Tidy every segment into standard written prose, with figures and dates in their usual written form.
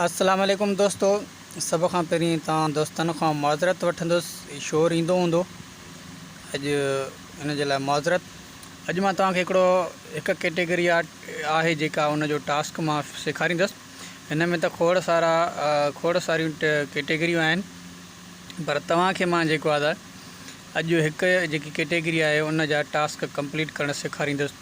السلام عليڪم دوستو سڀ کان پهرين توهان دوستن کان معذرت وٺندس شور ايندو هوندو اڄ ان جي لاء معذرت اڄ مان توهان کي هڪڙو هڪ ڪيٽيگري آهي جيڪا ان جو ٽاسڪ مان سيکاريندس هن ۾ ته کوڙ سارا کوڙ ساريون ڪيٽيگريون آهن پر توهان کي مان جيڪو آهي اڄ هڪ جيڪي ڪيٽيگري آهي ان جا ٽاسڪ ڪمپليٽ ڪرڻ سيکاريندس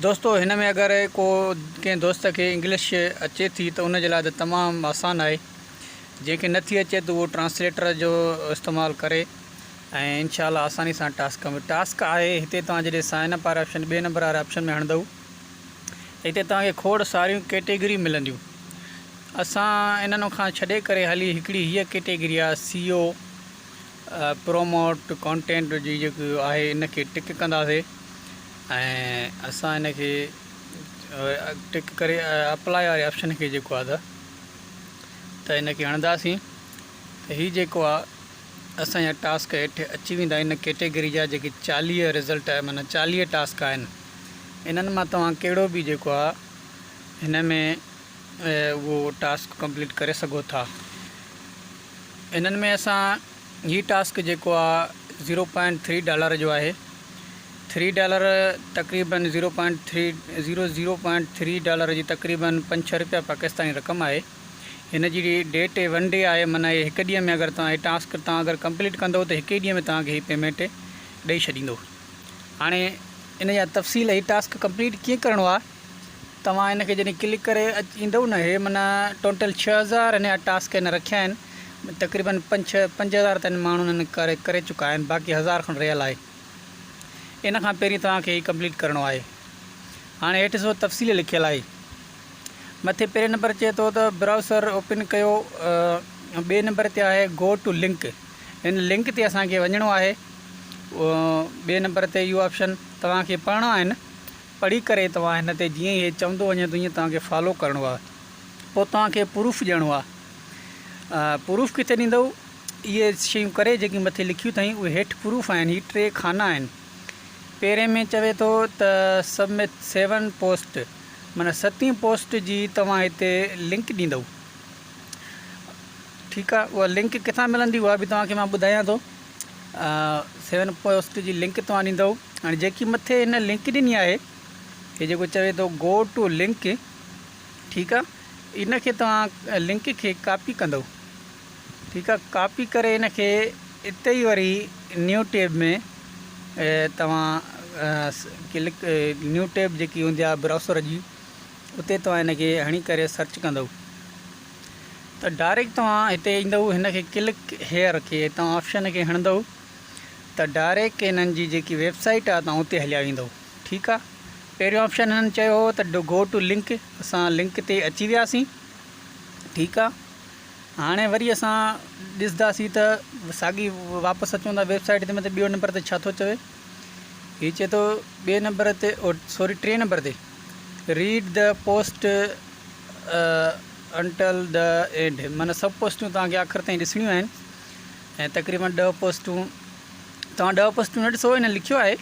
دوستو هن ۾ اگر ڪو ڪنهن دوست کي انگلش اچي ٿي ته ان جي لاء ته تمام آسان آهي جنهن کي نٿي اچي ته اهو ٽرانسليٽر جو استعمال ڪري ۽ انشاء الله آساني سان ٽاسڪ ڪم ٽاسڪ آهي هتي توهان جڏهن سائن اپ واري آپشن ٻئي نمبر واري آپشن ۾ هڻندو ته هتي توهان کي کوڙ ساريون ڪيٽيگريون ملنديون اسان انهن کان ڇڏي ڪري هلي هڪڙي هيء ڪيٽيگري آهي سي او پروموٽ ڪانٽينٽ جي جيڪو آهي ان کي ٽڪ ڪنداسي ۽ اسان ان کي ٽڪ ڪري اپلائي واري آپشن کي جيڪو آهي ته ان کي هڻنداسين ته هي جيڪو آهي اسان جا ٽاسڪ هيٺ اچي ويندا ان ڪيٽيگري جا جيڪي 40 رزلٽ آهي معنی 40 ٽاسڪ آهن انهن مان توهان ڪهڙو به جيڪو آهي هن ۾ اهو ٽاسڪ ڪمپليٽ ڪري سگهو ٿا انهن ۾ اسان هي ٽاسڪ جيڪو آ زيرو پوائنٽ ٿري ڊالر جو آهي ٿري ڊالر تقريبن zero point three zero zero point three dollar جي تقريبن پنج ڇهه روپيا پاڪستاني رقم آهي هن جي ڊيٽ ون ڊي آهي معنيٰ هي هڪ ڏينهن ۾ اگر توهان هي ٽاسڪ توهان اگر ڪمپليٽ ڪندو ته هڪ ئي ڏينهن ۾ توهان کي هي پيمينٽ ڏئي ڇڏيندو هاڻي ان جا تفصيل هي ٽاسڪ ڪمپليٽ ڪيئن ڪرڻو آهي توهان ان کي جڏهن ڪلڪ ڪري ايندؤ نه هي معنيٰ ٽوٽل 6000 هن جا ٽاسڪ هن رکيا آهن تقريبن پنج ڇهه 5000 تائين ماڻهن هن ڪري ڪري چڪا آهن باقي هزار کن رهيل آهي ان کان پهرين توهان کي هي ڪمپليٽ ڪرڻو آهي هاڻي هيٺ ڏسو تفصيل لکيل آهي مٿي پهرين نمبر چئي ٿو ته براؤسر اوپن ڪيو ٻئي نمبر تي آهي گو ٽو لنڪ هن لنڪ تي اسان کي وڃڻو آهي ٻئي نمبر تي اهو آپشن توهان کي پڙهڻا آهن پڙهي ڪري توهان هن تي جيئن ئي هي چوندو وڃي ٿو ايئن توهان کي فالو ڪرڻو آهي پوء توهان کي پروف ڏيڻو آهي پروف ڪٿي ڏيندؤ اهي شيون ڪري جيڪي مٿي لکيون اٿئي اهي هيٺ پروف آهن هي ٽي خانا آهن پهرين ۾ چوي ٿو ته سبمٽ سيون پوسٽ معنيٰ ستين پوسٽ جي توهان هتي لنڪ ڏيندؤ ٺيڪ آهي اها لنڪ ڪٿان ملندي اها به توهان کي مان ٻڌايان ٿو سيون پوسٽ جي لنڪ توهان ڏيندؤ هاڻي جيڪي مٿي هن لنڪ ڏني آهي هي جيڪو چوي ٿو گو ٽو لنڪ ٺيڪ آ ان کي توهان لنڪ کي ڪاپي ڪندؤ ٺيڪ آ ڪاپي ڪري ان کي اتي ئي وري نيو ٽيب ۾ توهان ڪلڪ نيو ٽيب جيڪي هوندي آ براؤسر جي اتي توهان ان کي هڻي ڪري سرچ ڪندؤ ته ڊائريڪٽ توهان هتي ايندؤ هن کي ڪلڪ هيئر کي توهان آپشن کي هڻندؤ ته ڊائريڪٽ هنن جي جيڪي ويب سائيٽ آهي توهان اتي هليا ويندؤ ٺيڪ آهي پهريون آپشن هنن چيو هو ته گو ٽو لنڪ اسان لنڪ تي اچي وياسين ٺيڪ آهي هاڻي وري اسان ڏسنداسين ته ساڳي واپس اچون ٿا ويب سائيٽ تي مطلب ٻيو نمبر تي ڇا ٿو چوي هي چئي ٿو ٻئي نمبر تي سوري ٽئين نمبر تي read the post until the end معنيٰ سڀ پوسٽون توهان کي آخر تائين ڏسڻيون آهن ۽ تقريبن ڏهه پوسٽون توهان ڏهه پوسٽون نه ڏسو هن لکيو آهي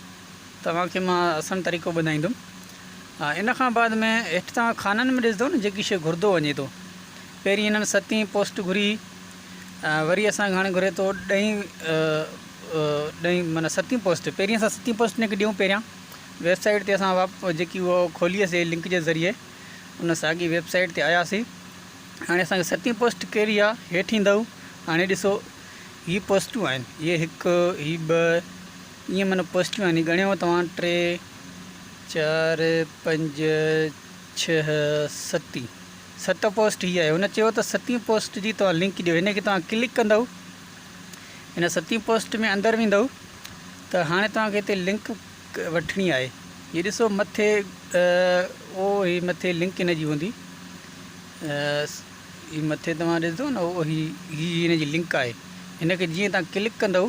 توهان کي مان آسان طريقو ٻڌائيندم ان کان بعد ۾ هيٺ توهان خانن ۾ ڏسندو نه جيڪي شيء گهرندو وڃي ٿو پهرين هنن ستين پوسٽ گهري وري اسان کي هاڻي گهري ٿو ڏهين ڏهين معنيٰ ستين پوسٽ پهرين اسان ستين پوسٽ هن کي ڏيون پهريان ويب سائيٽ تي اسان جيڪي اهو کوليسي لنڪ جي ذريعي ان ساڳي ويب سائيٽ تي آياسين هاڻي اسان کي ستين پوسٽ ڪهڙي آ هيٺ ايندؤ هاڻي ڏسو هي پوسٽون آهن هي هڪ هي ٻه ائين معنيٰ پوسٽون آهن ڳڻيو توهان ٽي چار پنج ڇهه ستين ست پوسٽ هي آهي هن چيو ته ستين پوسٽ جي توهان لنڪ ڏيو هن کي توهان ڪلڪ ڪندؤ هن ستين پوسٽ ۾ اندر ويندؤ ته هاڻي توهان کي هتي لنڪ وٺڻي آهي. هي ڏسو مٿي او هي مٿي لنڪ هن جي هوندي. هي مٿي توهان ڏسندو نه او هي هي هن جي لنڪ آهي. هن کي جيئن توهان ڪلڪ ڪندو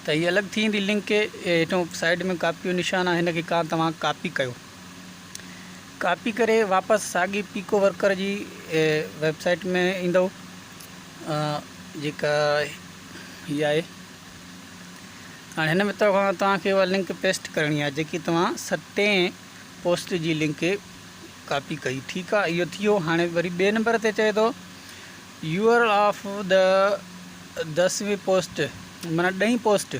ته هي الڳ ٿي ويندي لنڪ هيٺون سائيڊ ۾ ڪاپي جو نشان آهي هن کي ڪا توهان ڪاپي ڪيو. ڪاپي ڪري واپس ساڳي پيڪو ورڪر جي ويب سائيٽ ۾ ايندو جيڪا هي آهي. هاڻي هن ۾ توهان کي اها لنڪ پيسٽ ڪرڻي آهي جيڪي توهان ستين پوسٽ جي لنڪ ڪاپي ڪئي ٺيڪ آ اهو ٿي ويو هاڻي وري ٻئي نمبر تي چئي ٿو U R L of the دسوين پوسٽ معنيٰ ڏهين پوسٽ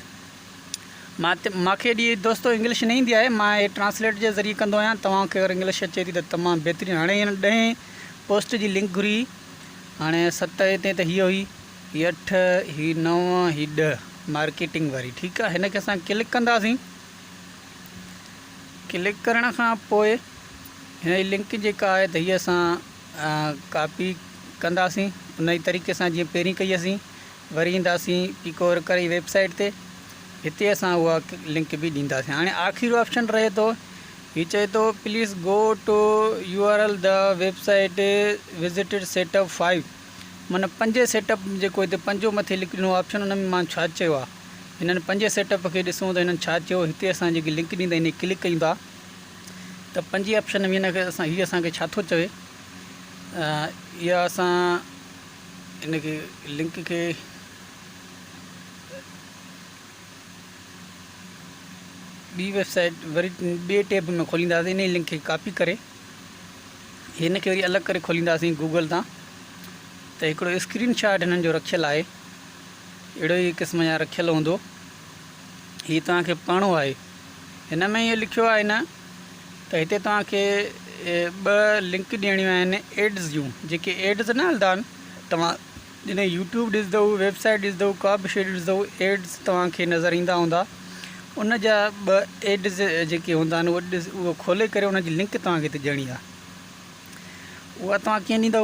مان مانکي ايڏي دوستو انگلش نه ايندي آهي مان هي ٽرانسليٽ جي ذريعي ڪندو آهيان توهان کي اگر انگلش اچي ٿي ته تمام بهترين هاڻي هن ڏهين پوسٽ جي لنڪ گهري هاڻي ست هتي ته هي هئي هي اٺ هي نو هي ڏهه مارڪيٽنگ واري ٺيڪ آهي هن کي اسان ڪلڪ ڪنداسين ڪلڪ ڪرڻ کان پوء هن جي لنڪ جيڪا آهي ته هي اسان ڪاپي ڪنداسين ان ئي طريقي سان جيئن پهرين ڪئي اسين وري اينداسين پيڪو ورڪر جي ويب سائيٽ تي هتي اسان اها لنڪ به ڏينداسين هاڻي آخري آپشن رهي ٿو هي چئي ٿو please go to U R L the website visited set up five معنيٰ پنجين سيٽ اپ جيڪو هتي پنجون مٿي لکي ڏنو آپشن ان ۾ مان ڇا چيو آهي هنن پنجين سيٽ اپ کي ڏسون ته هنن ڇا چيو هتي اسان جيڪي لنڪ ڏيندا هن ڪلڪ ڪيون ٿا ته پنجين آپشن ۾ هن کي اسان هي اسان کي ڇا ٿو چوي اها اسان ان کي لنڪ کي ٻي ويب سائيٽ وري ٻي ٽيب ۾ کولينداسين ان لنڪ کي ڪاپي ڪري هن کي وري الڳ ڪري کولينداسين گوگل تان ته هڪڙو اسڪرين شاٽ هنن جو رکيل آهي اهڙو ئي قسم جا رکيل هوندو هي توهان کي پڙهڻو آهي هن ۾ اهو لکيو آهي نه ته هتي توهان کي ٻه لنڪ ڏيڻيون آهن ايڊز جون جيڪي ايڊز نه هلندا آهن توهان جڏهن يوٽيوب ڏسندو ويب سائيٽ ڏسندو ڪا به شيء ڏسندو ايڊز توهان کي نظر ايندا هوندا ان جا ٻه ايڊز جيڪي هوندا آهن اهي ڏس اهو کولي ڪري ان جي لنڪ توهان کي هتي ڏيڻي آهي اها توهان ڪيئن ڏيندو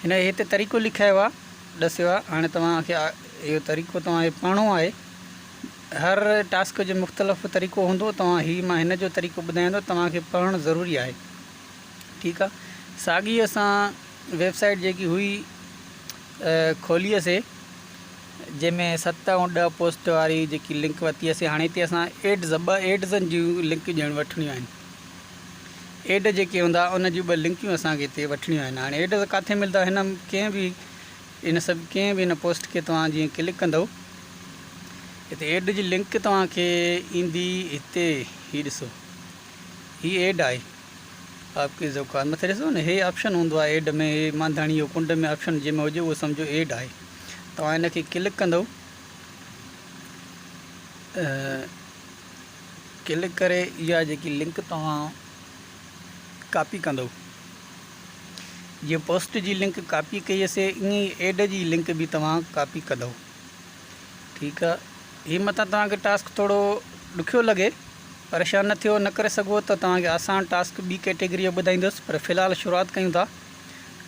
هن هتي طريقو لکايو آهي ڏسيو آهي هاڻي توهان کي اهو طريقو توهان کي پڙهڻو آهي هر ٽاسڪ جو مختلف طريقو هوندو توهان هي مان هن جو طريقو ٻڌايان ٿو توهان کي پڙهڻ ضروري آهي ٺيڪ آهي ساڳي اسان ويب سائيٽ جيڪي هئي کولي سي جنهن ۾ ست ۽ ڏهه پوسٽ واري جيڪي لنڪ ورتي سي هاڻي هتي اسان ايڊز ٻه ايڊزن جون لنڪ ڄڻ وٺڻيون آهن ايڊ جيڪي هوندا ان جون ٻه لنڪيون اسانکي هتي وٺڻيون آهن هاڻي ايڊز ڪاٿي ملدا هن ڪنهن به ان سڀ ڪنهن به هن پوسٽ کي توهان جيئن ڪلڪ ڪندو هتي ايڊ جي لنڪ توهان کي ايندي هتي هي ڏسو هي ايڊ آهي آپ ڪي زڪوات مٿي ڏسو نه هي آپشن هوندو آهي ايڊ ۾ هي مانڌاڻي جو ڪنڊ ۾ آپشن جنهن ۾ هجي اهو سمجهو ايڊ آهي توهان ان کي ڪلڪ ڪندو ڪلڪ ڪري اها جيڪي لنڪ توهان ڪاپي ڪندو جيئن پوسٽ جي لنڪ ڪاپي ڪئي سي ائين ئي ايڊ جي لنڪ به توهان ڪاپي ڪندو ٺيڪ آ هي متان توهان کي ٽاسڪ ٿورو ڏکيو لڳي پريشان نه ٿيو نه ڪري سگهو ته توهان کي آسان ٽاسڪ ٻي ڪيٽيگري جو ٻڌائيندس پر في الحال شروعات ڪيون ٿا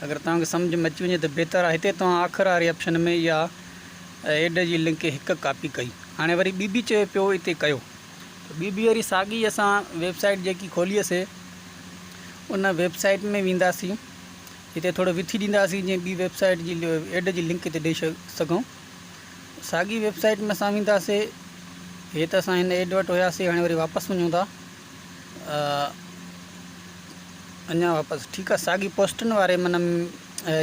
اگر توهان کي سمجهه ۾ اچي وڃي ته بهتر آ هتي توهان آخر واري آپشن ۾ اها ايڊ جي لنڪ هڪ ڪاپي ڪئي هاڻي وري ٻي به چئي پيو اتي ڪيو ته ٻي به وري ساڳي اسان ويب سائيٽ جيڪي کولي سي ان ويب سائيٽ ۾ وينداسين هتي ٿورو وٿي ڏينداسين جيئن ٻي ويب سائيٽ جي ايڊ جي لنڪ هتي ڏئي سگهون ساڳي ويب سائيٽ ۾ اسان وينداسي هي ته اسان هن ايڊ وٽ هياسي هاڻي وري واپس وڃون ٿا اڃا واپس ٺيڪ آ ساڳي پوسٽن واري من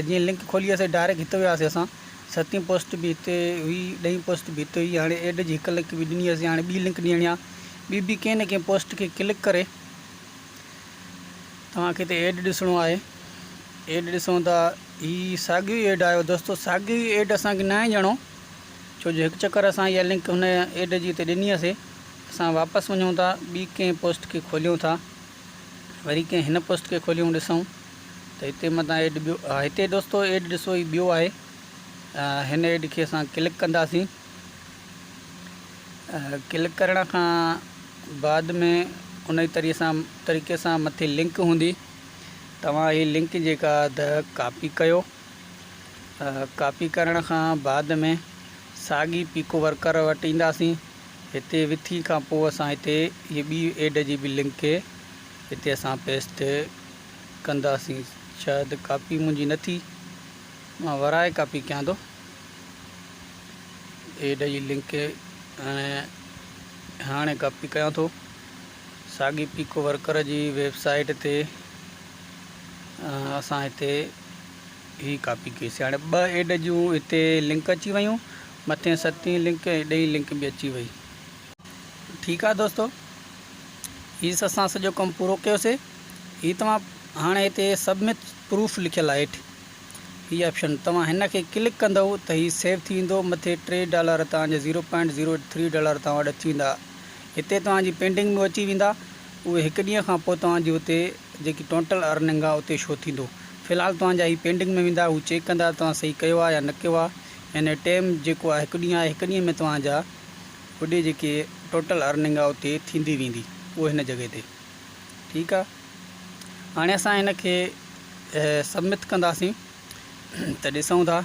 جيئن لنڪ کولي اسي ڊائريڪٽ هتي وياسي اسان ستين پوسٽ به هتي هئي ڏهين پوسٽ به هتي هئي هاڻي ايڊ جي هڪ لنڪ به ڏني اسي هاڻي ٻي لنڪ ڏيڻي آ ٻي به ڪنهن نه ڪنهن پوسٽ کي ڪلڪ ڪري توهان کي هتي ايڊ ڏسڻو آهي ايڊ ڏسون ٿا هي ساڳيو ئي ايڊ آيو دوستو ساڳيو ئي ايڊ اسان کي ناهي ڏيڻو ڇو جو هڪ چڪر اسان اها لنڪ هن ايڊ جي هتي ڏني هسي اسان واپس وڃون ٿا ٻي ڪنهن پوسٽ کي کوليون ٿا وري ڪنهن هن پوسٽ کي کوليون ڏسون ته هتي متان ايڊ ٻيو هتي دوستو ايڊ ڏسو هي ٻيو آهي هن ايڊ کي اسان ڪلڪ ڪنداسين ڪلڪ ڪرڻ کان بعد ۾ ان ئي طريقي سان طريقي سان مٿي لنڪ هوندي توهان هي لنڪ جيڪا ته ڪاپي ڪيو ڪاپي ڪرڻ کان بعد ۾ ساڳي پيڪو ورڪر وٽ اينداسين هتي وٿي کان پوء اسان هتي هي ٻي ايڊ جي به لنڪ کي هتي اسان پيسٽ ڪنداسين شايد ڪاپي منهنجي نه ٿي مان ورائي ڪاپي ڪيان ٿو ايڊ جي لنڪ ۽ هاڻي ڪاپي ڪيان ٿو ساڳي پيڪو ورڪر جي ويب سائيٽ تي اسان هتي هي ڪاپي ڪئي سي هاڻي ٻه ايڊ جون هتي لنڪ اچي ويون مٿي ستين لنڪ ۽ ڏهين لنڪ به اچي وئي ٺيڪ آ دوستو هي اسان سڄو ڪم پورو ڪيوسي هي توهان هاڻي هتي سبمٽ پروف لکيل آهي هيٺ هي آپشن توهان هن کي ڪلڪ ڪندؤ ته هي سيو ٿي ويندو مٿي ٽي ڊالر توهان جا zero point zero three dollar توهان وٽ اچي ويندا هتي توهان جي پينڊنگ ۾ اچي ويندا اهي هڪ ڏينهن کان پوء توهان جي اتي جيڪي ٽوٽل ارننگ آهي اتي شو ٿيندو في الحال توهان جا هي پينڊنگ ۾ ويندا هو چيڪ ڪندا توهان صحيح ڪيو آهي يا نه ڪيو آهي يعني ٽيم جيڪو آهي هڪ ڏينهن آهي هڪ ڏينهن ۾ توهان جا هوڏي جيڪي ٽوٽل ارننگ آهي اتي ٿيندي ويندي اهو هن جڳهه تي ٺيڪ آ هاڻي اسان هن کي سبمٽ ڪنداسين ته ڏسون ٿا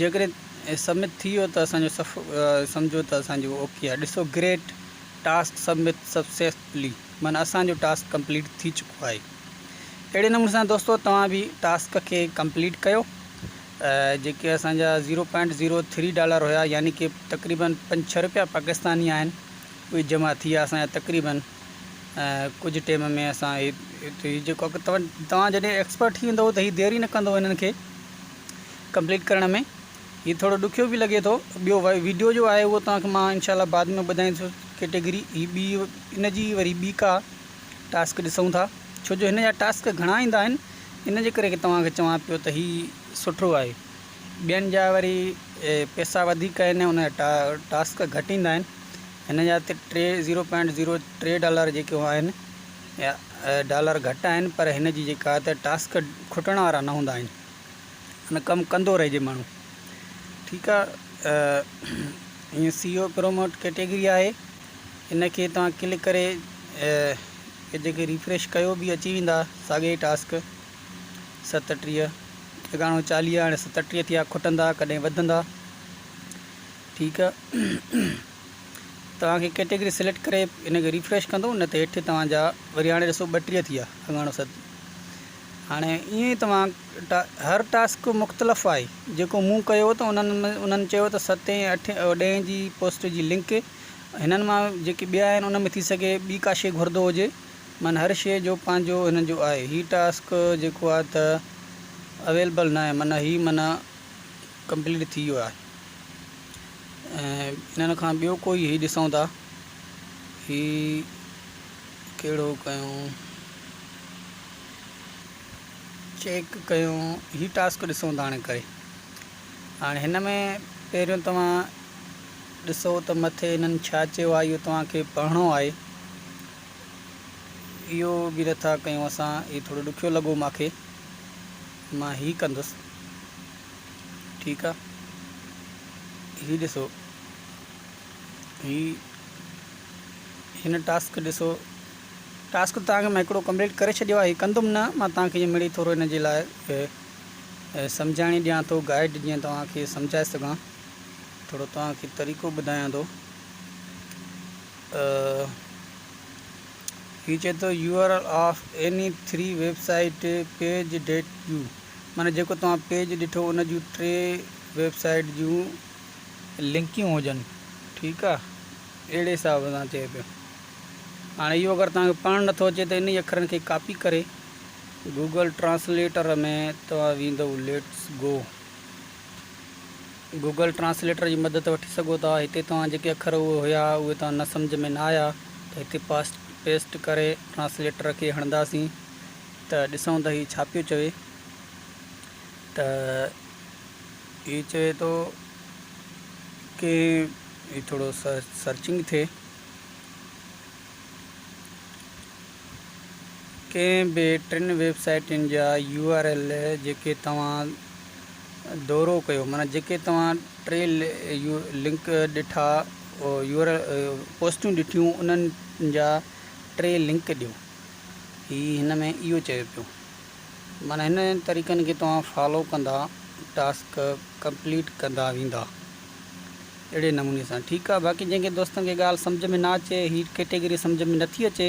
جيڪڏهن سبمٽ ٿي ويو ته اسانجو سف سمجهو ته اسانجو اوڪي آ ڏسو گريٽ ٽاسڪ سبمٽ سڪسيسفلي معنی اسانجو ٽاسڪ ڪمپليٽ ٿي چڪو آهي اهڙي نموني سان دوستو توهان به ٽاسڪ کي ڪمپليٽ ڪيو جيڪي اسانجا zero point zero three dollar هيا يعني کہ تقريبن پنج ڇهه روپيا پاڪستاني آهن اهي جمع ٿي ويا اسانجا تقريبن ڪجهه ٽيم ۾ اسان هي جيڪو توهان جڏهن ايڪسپرٽ ٿي ويندو ته هي دير ئي نه ڪندو هنن کي ڪمپليٽ ڪرڻ ۾ هي ٿورو ڏکيو به لڳي ٿو ٻيو ويڊيو جو آهي اهو توهان کي مان انشاء الله بعد ۾ ٻڌائيندس ڪيٽيگري هي ٻي ان جي وري ٻي ڪا ٽاسڪ ڏسون ٿا ڇو جو هن جا ٽاسڪ گهڻا ايندا آهن ان جي ڪري توهان کي چوان پيو ته هي سٺو آهي ٻين جا وري پئسا وڌيڪ آهن ان جا ٽاسڪ گهٽ ايندا آهن هن جا ته ٽي زيرو پوائنٽ زيرو ٽي ڊالر جيڪي آهن ڊالر گهٽ آهن پر هن جي جيڪا ته ٽاسڪ کٽڻ وارا نه هوندا آهن ان ڪم ڪندو رهجي ماڻهو ٺيڪ آ هي سي او پروموٽ ڪيٽيگري آهي ان کي توهان ڪلڪ ڪري جيڪي ريفريش ڪيو به اچي ويندا ساڳي ٽاسڪ 37 اڳاڻو 40 هاڻي 37 ٿيا کٽندا ڪڏهن وڌندا ٺيڪ آ توهان کي ڪيٽيگري سليڪٽ ڪري ان کي ريفريش ڪندو نه ته هيٺ توهان جا وري هاڻي ڏسو 32 ٿي ويا اڳاڻو ست هاڻي ائين ئي توهان هر ٽاسڪ مختلف آهي جيڪو مون ڪيو ته انهن انهن چيو ته ستين اٺين ڏهين جي پوسٽ جي لنڪ هنن مان جيڪي ٻيا آهن ان ۾ ٿي سگهي ٻي ڪا شي گهرندو هجي معنی هر شي جو پنهنجو هنن جو آهي هي ٽاسڪ جيڪو آهي ته اويلبل نه آهي معنی هي معنی ڪمپليٽ ٿي ويو آهي ۽ انهن کان ٻيو ڪوئي هي ڏسون ٿا هي ڪهڙو ڪيون چيڪ ڪيون هي ٽاسڪ ڏسون ٿا هاڻي ڪري هاڻي هن ۾ پهريون توهان ڏسو ته مٿي هنن ڇا چيو آهي اهو توهان کي پڙهڻو آهي اهو به نٿا ڪيون اسان هي ٿورو ڏکيو لڳو ماکي مان هي ڪندس ٺيڪ آ هي ڏسو هي هن ٽاسڪ ڏسو ٽاسڪ توهان کي مان هڪڙو ڪمپليٽ ڪري ڇڏيو آهي ڪندم نه مان توهان کي ائين مڙئي ٿورو هن جي لاء سمجهاڻي ڏيان ٿو گائيڊ جيئن توهان کي سمجهائي سگهان ٿورو توهان کي طريقو ٻڌايان ٿو هي چئي ٿو U R L of any three website page that you معنيٰ جيڪو توهان پيج ڏٺو ان جون ٽي ويب سائيٽ جون لنڪيون هجن ٺيڪ آ اهڙي حساب سان چئي پيو هاڻي اهو اگر توهان کي پڙهڻ نٿو اچي ته انهي اکرن کي ڪاپي ڪري گوگل ٽرانسليٽر ۾ توهان ويندو ليٽس گو گوگل ٽرانسليٽر جي مدد وٺي سگهو ٿا هتي توهان جيڪي اکر اهي هيا اهي توهان نه سمجهه ۾ نه آيا ته هتي پاسٽ پيسٽ ڪري ٽرانسليٽر کي هڻنداسين ته ڏسون ته هي ڇا پيو چوي ته هي چوي ٿو ڪي هي ٿورو سرچنگ ٿئي ڪنهن به ٽن ويب سائيٽن جا يو آر ايل جيڪي توهان دورو ڪيو معنيٰ جيڪي توهان ٽي لنڪ ڏٺا يو آر ايل پوسٽون ڏٺيون انهن جا ٽي لنڪ ڏيو هي هن ۾ اهو چوي پيو معنيٰ هن طريقن کي توهان فالو ڪندا ٽاسڪ ڪمپليٽ ڪندا ويندا اهڙي نموني سان ٺيڪ آ باقي جنهن کي دوستن کي ڳالهه سمجهه ۾ نه اچي هي ڪيٽيگري سمجهه ۾ نٿي اچي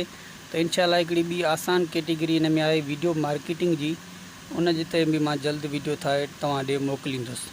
ته انشاء الله هڪڙي ٻي آسان ڪيٽيگري هن ۾ آهي ويڊيو مارڪيٽنگ جي ان جي تي به مان جلد ويڊيو ٺاهي توهان ڏي موڪليندس.